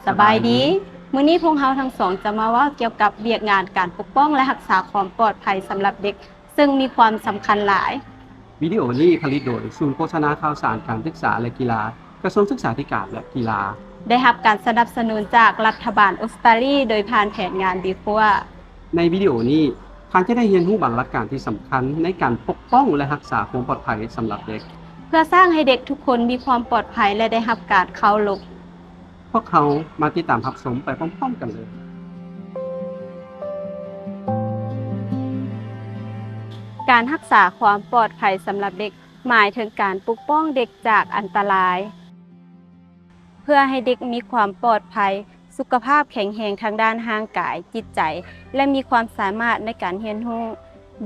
ສະບາຍດີ. ມື້ນີ້ພວກເຮົາທັງສອງຈະມາເວົ້າກ່ຽວກັບວຽກງານການປົກປ້ອງ ແລະ ຮັກສາຄວາມປອດໄພສຳລັບເດັກ, ເຊິ່ງມີຄວາມສຳຄັນຫຼາຍ. ວິດີໂອນີ້ຜະລິດໂດຍສູນໂຄສະນາຂ່າວສານການສຶກສາ ແລະ ກິລາ ກະຊວງສຶກສາທິການ ແລະ ກິລາ. ໄດ້ຮັບການສະໜັບສະໜູນຈາກລັດຖະບານອົດສະຕາລີ ໂດຍຜ່ານແຜນງານ BCOA. ໃນວິດີໂອນີ້, ທ່ານຈະໄດ້ຮຽນຮູ້ບາງຫຼັກການທີ່ສຳຄັນໃນການປົກປ້ອງ ແລະ ຮັກສາຄວາມປອດໄພສຳລັບເດັກ, ເພື່ອສ້າງໃຫ້ເດັກທຸກຄົນມີຄວາມປອດໄພ ແລະ ໄດ້ຮັບການເຄົາລົບ. ພວກເຮົາມາຕິດຕາມຮັບຊົມໄປພ້ອມໆກັນເລີຍ. ການຮັກສາຄວາມປອດໄພສຳລັບເດັກ ໝາຍເຖິງການປົກປ້ອງເດັກຈາກອັນຕະລາຍ. ເພື່ອໃຫ້ເດັກມີຄວາມປອດໄພ, ສຸຂະພາບແຂງແຮງທາງດ້ານຮ່າງກາຍ, ຈິດໃຈ ແລະ ມີຄວາມສາມາດໃນການຮຽນຮູ້.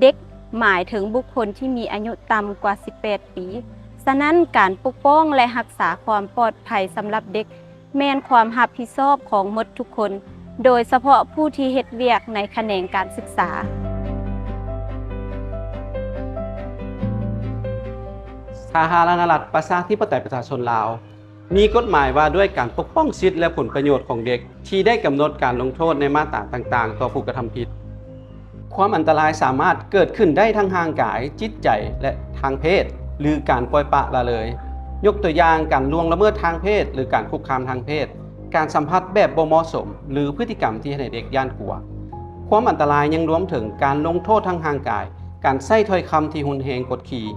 ເດັກໝາຍເຖິງບຸກຄົນທີ່ມີອາຍຸຕ່ຳກວ່າສິບແປດປີ. ສະນັ້ນ, ການປົກປ້ອງ ແລະ ຮັກສາຄວາມປອດໄພສຳລັບເດັກ ແມ່ນຄວາມຮັບຜິດຊອບຂອງໝົດທຸກຄົນ, ໂດຍສະເພາະຜູ້ທີ່ເຮັດວຽກໃນຂະແໜງການສຶກສາ. ສາທາລະນະລັດ ປະຊາທິປະໄຕ ປະຊາຊົນລາວ ມີກົດໝາຍວ່າດ້ວຍການປົກປ້ອງສິດ ແລະ ຜົນປະໂຫຍດຂອງເດັກ ທີ່ໄດ້ກຳນົດການລົງໂທດໃນມາດຕາຕ່າງໆຕໍ່ຜູ້ກະທຳຜິດ. ຄວາມອັນຕະລາຍສາມາດເກີດຂຶ້ນໄດ້ທັງຮ່າງກາຍ, ຈິດໃຈ ແລະ ທາງເພດ ຫຼື ການປ່ອຍປະລະເລີຍ. ຍົກຕົວຢ່າງ, ການລ່ວງລະເມີດທາງເພດ ຫຼື ການຄຸກຄາມທາງເພດ, ການສຳຜັດແບບບໍ່ເໝາະສົມ ຫຼື ພຶດຕິກຳທີ່ເຮັດໃຫ້ເດັກຢ້ານກົວ. ຄວາມອັນຕະລາຍຍັງລວມເຖິງການລົງໂທດທາງຮ່າງກາຍ, ການໃຊ້ຖ້ອຍຄຳທີ່ຮຸນແຮງກົດຂີ່,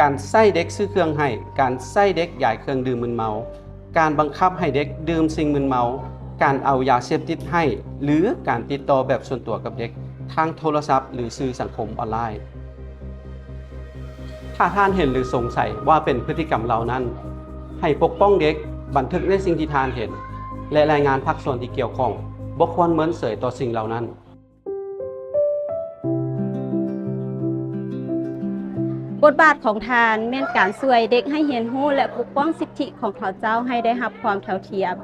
ການໃຊ້ເດັກຊື້ເຄື່ອງໃຫ້, ການໃຊ້ເດັກຢາຍເຄື່ອງດື່ມມຶນເມົາ, ການບັງຄັບໃຫ້ເດັກດື່ມສິ່ງມຶນເມົາ, ການເອົາຢາເສບຕິດໃຫ້ ຫຼື ການຕິດຕໍ່ແບບສ່ວນຕົວກັບເດັກທາງໂທລະສັບ ຫຼື ສື່ສັງຄົມອອນລາຍ. ຖ້າທ່ານເຫັນ ຫຼື ສົງໄສວ່າເປັນພຶດຕິກຳເຫຼົ່ານັ້ນ, ໃຫ້ປົກປ້ອງເດັກ, ບັນທຶກໃນສິ່ງທີ່ທ່ານເຫັນ ແລະ ລາຍງານພາກສ່ວນທີ່ກ່ຽວຂ້ອງ. ບໍ່ຄວນເມີນເສີຍຕໍ່ສິ່ງເຫຼົ່ານັ້ນ. ບົດບາດຂອງທ່ານແມ່ນການຊ່ວຍເດັກໃຫ້ຮຽນຮູ້ ແລະ ປົກປ້ອງສິດທິຂອງເຂົາເຈົ້າໃຫ້ໄດ້ຮັບຄວາມເທົ່າທຽມ,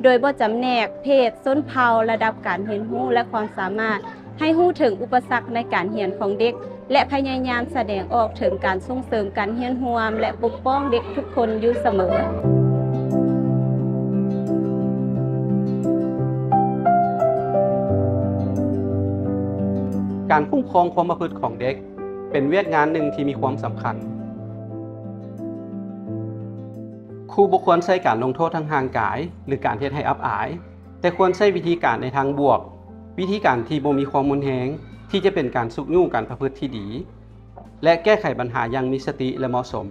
ໂດຍບໍ່ຈຳແນກເພດ, ຊົນເຜົ່າ, ລະດັບການຮຽນຮູ້ ແລະ ຄວາມສາມາດ, ໃຫ້ຮູ້ເຖິງອຸປະສັກໃນການຮຽນຂອງເດັກ ແລະ ພະຍາຍາມສະແດງອອກເຖິງການສົ່ງເສີມການຮຽນຮ່ວມ ແລະ ປົກປ້ອງເດັກທຸກຄົນຢູ່ສະເໝີ. ການຄຸ້ມຄອງຄວາມປະພຶດຂອງເດັກ ເປັນວຽກງານໜຶ່ງທີ່ມີຄວາມສຳຄັນ. ຄູບໍ່ຄວນໃຊ້ການລົງໂທດທາງຮ່າງກາຍ ຫຼື ການເຮັດໃຫ້ອັບອາຍ, ແຕ່ຄວນໃຊ້ວິທີການໃນທາງບວກ, ວິທີການທີ່ບໍ່ມີຄວາມຮຸນແຮງ ທີ່ຈະເປັນການຊຸກຍູ້ການປະພຶດທີ່ດີ ແລະ ແກ້ໄຂບັນຫາຢ່າງມີສະຕິ ແລະ ເໝາະສົມ.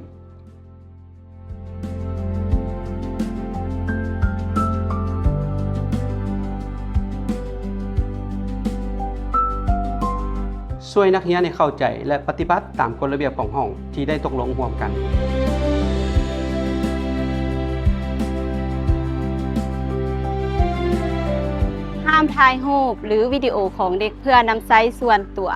ຊ່ວຍນັກຮຽນໃຫ້ເຂົ້າໃຈ ແລະ ປະຕິບັດຕາມກົດລະບຽບຂອງຫ້ອງທີ່ໄດ້ຕົກລົງຮ່ວມກັນ. ຫ້າມຖ່າຍຮູບ ຫຼື ວິດີໂອຂອງເດັກເພື່ອນຳໃຊ້ສ່ວນຕົວ.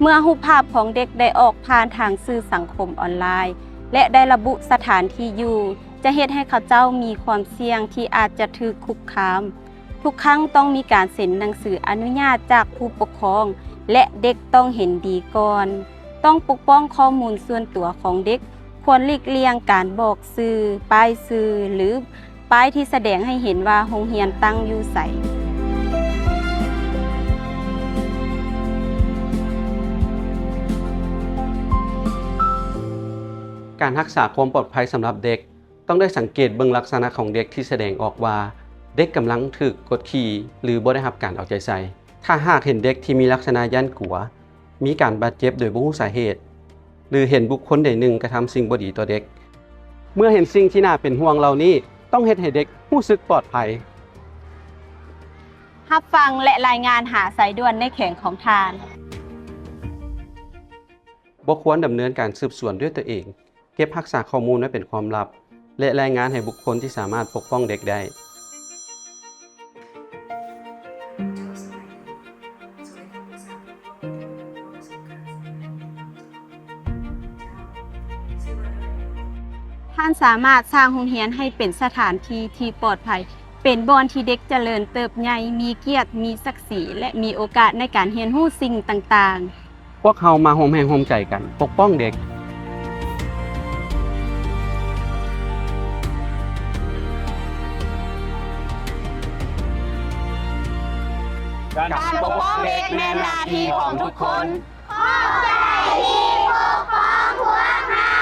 ເມື່ອຮູບພາບຂອງເດັກໄດ້ອອກຜ່ານທາງສື່ສັງຄົມອອນລາຍ ແລະ ໄດ້ລະບຸສະຖານທີ່ຢູ່, ຈະເຮັດໃຫ້ເຂົາເຈົ້າມີຄວາມສ່ຽງທີ່ອາດຈະຖືກຄຸກຄາມ. ທຸກຄັ້ງຕ້ອງມີການເຊັນໜັງສືອະນຸຍາດຈາກຜູ້ປົກຄອງ ແລະ ເດັກຕ້ອງເຫັນດີກ່ອນ. ຕ້ອງປົກປ້ອງຂໍ້ມູນສ່ວນຕົວຂອງເດັກ, ຄວນຫຼີກລ່ຽງການບອກຊື່, ປ້າຍຊື່ ຫຼື ປ້າຍທີ່ສະແດງໃຫ້ເຫັນວ່າໂຮງຮຽນຕັ້ງຢູ່ໃສ. ການຮັກສາຄວາມປອດໄພສຳລັບເດັກ ຕ້ອງໄດ້ສັງເກດເບິ່ງລັກສະນະຂອງເດັກທີ່ສະແດງອອກວ່າເດັກກຳລັງຖືກກົດຂີ່ ຫຼື ບໍ່ໄດ້ຮັບການເອົາໃຈໃສ່. ຖ້າຫາກເຫັນເດັກທີ່ມີລັກສະນະຢ້ານກົວ, ມີການບາດເຈັບໂດຍບໍ່ຮູ້ສາເຫດ ຫຼື ເຫັນບຸກຄົນໃດໜຶ່ງກະທຳສິ່ງບໍ່ດີຕໍ່ເດັກ. ເມື່ອເຫັນສິ່ງທີ່ໜ້າເປັນຫ່ວງເຫຼົ່ານີ້, ຕ້ອງເຮັດໃຫ້ເດັກຮູ້ສຶກປອດໄພ. ຮັບຟັງ ແລະ ລາຍງານຫາສາຍດ່ວນໃນແຂວງຂອງທ່ານ. ບໍ່ຄວນດຳເນີນການສືບສວນດ້ວຍຕົວເອງ. ເກັບຮັກສາຂໍ້ມູນໄວ້ເປັນຄວາມລັບ ແລະ ລາຍງານໃຫ້ບຸກຄົນທີ່ສາມາດປົກປ້ອງເດັກໄດ້. ສ ທ່ານສາມາດສ້າງໂຮງຮຽນໃຫ້ເປັນສະຖານທີ່ທີ່ປອດໄພ, ເປັນບ່ອນທີ່ເດັກຈະເລີນເຕີບໃຫຍ່, ມີກຽດ, ມີສັກສີ ແລະ ມີໂອກາດໃນການຮຽນຮູ້ສິ່ງຕ່າງໆ. ພວກເຮົາມາຮ່ວມແຮງຮ່ວມໃຈກັນປົກປ້ອງເດັກ. ການປົກປ້ອງເດັກແມ່ນໜ້າທີ່ຂອງທຸກຄົນ. ຂອບໃຈທີ່ປົກປ້ອງພວກເຮົາ.